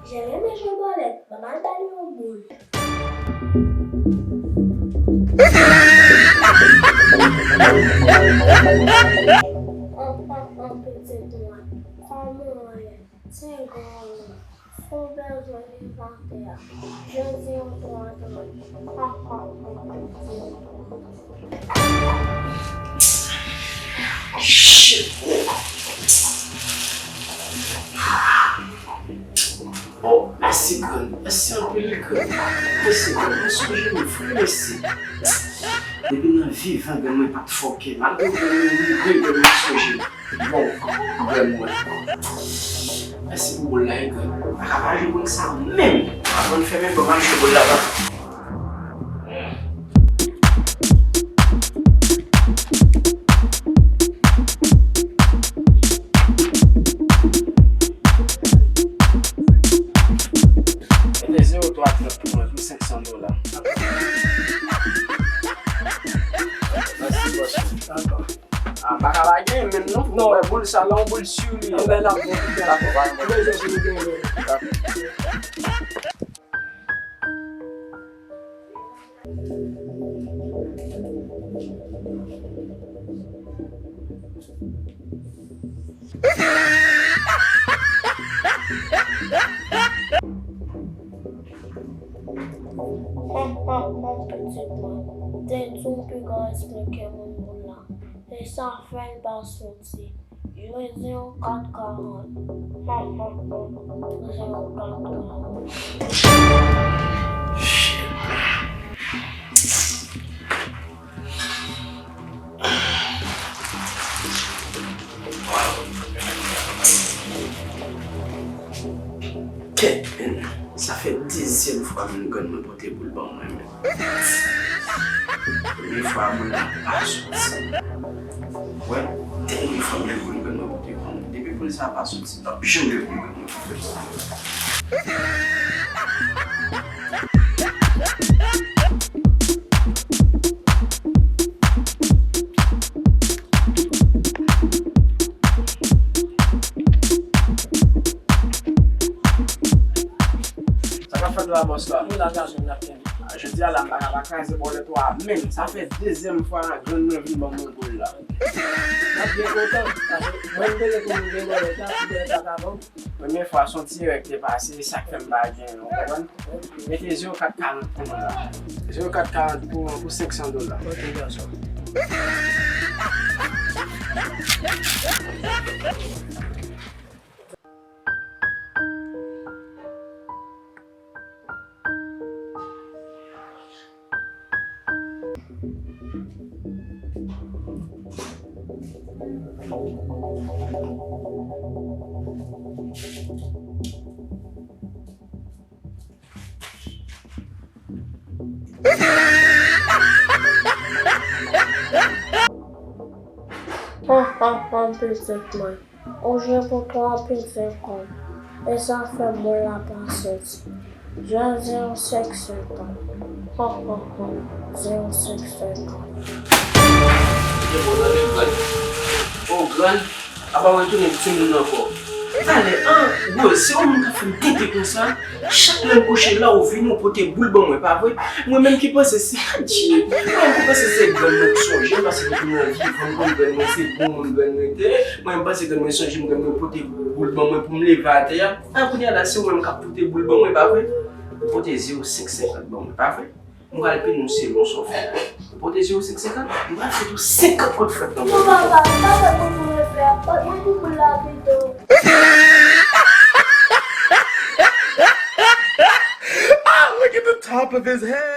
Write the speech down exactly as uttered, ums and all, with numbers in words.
Je renmen jwe bòlèt, ban m al ba li yon boul. An, an, an, pitit mwen, kòman w ye? Ti granmoun, si w bezwen leve atè a, jodi an twa trant. Ha, ha, ha, ha. Shit. Oh, mèsi grann. Mèsi anpil grann. Mèsi grann. Mwen sonje nou vre mèsi. Depi nan vivan grann mwen pa t fòkè. Malgre grann mwen mouri, grann mwen sonje nou. Bon, grann mwen. Mèsi pou boul la wi grann. Pa ka pa jwe boul sa menm. Avan n fèmen, ban m al jwe boul la pa. Mete zewo twa trant pou mwen pou senk san dola. Mèsi bòs. Dakò. Ah, m pa ka pa genyen menm non. Non. Wè boul sa la, yon boul si li ye. Anben l ap bon. Dakò, pa gen pwoblèm. Dakò. Hon, hon, hon, pitit mwen. Te di w piga w eksplike moun boul la. E sa fè l pa soti. Jwe zewo kat karant. Hon, hon, hon. Zewo kat karant. Kèt, men, sa fè dezyèm fwa menm grann mwen pote boul ban mwen, men. Premye fwa boul la pa soti. Wè, dènye fwa menm boul grann mwen pote ban mwen. Depi boul sa pa soti, p ap janm gen boul grann mwen pote ban mwen. Sa k ap fèt la, bòs la? Nou la, gason, n ap kenbe. Ah, jodi a la, m pa ka pa kraze bòlèt ou a menm. Sa fè dezyèm fwa grann mwen vin ban mwen boul la. N ap byen kontan, paske mwen, m te gen pou m gen bòlèt la, pou bòlèt la ka ban m. Premye fwa, se yon ti erè ki te pase, sa k fè m pa gen, w konprann? Mete zewo kat karant pou mwen la. Zewo kat karant pou, pou senk san dola. Ok, gason. Hon, hon, hon, pitit mwen. Ou jwe pou twa pil senkant. E sa fè boul la pa soti. Jwe zewo senk senkant. Hon, hon, hon. Zewo senk senkant. Kite bon nan li, grann. O, grann, apa w retounen timoun ankò? Talè, an, bro, se yon moun k ap fè m tenten konsa. Chak lè m kouche la, ou vini, ou pote boul ban mwen, pa vre? Mwen menm ki panse se, adje, mwen menm ki panse se grann mwen k sonje m, paske depi nan vivan m konn grann mwen se bon moun grann mwen te ye. Mwen menm panse grann mwen sonje m, grann mwen pote boul ban mwen pou m leve atè a. A, kounye a la, se ou menm k ap pote boul ban mwen, pa vre? Ou pote zewo senk senkant ban mwen, pa vre? M pral pini w selon sa w fè. Ou pote zewo senk senkant, m pral fè tou senkant kout frèt nan. Non, papa, m pa fè pou boul la, frè. Pot mwen pou boul la pito. Ah, look at the top of his head.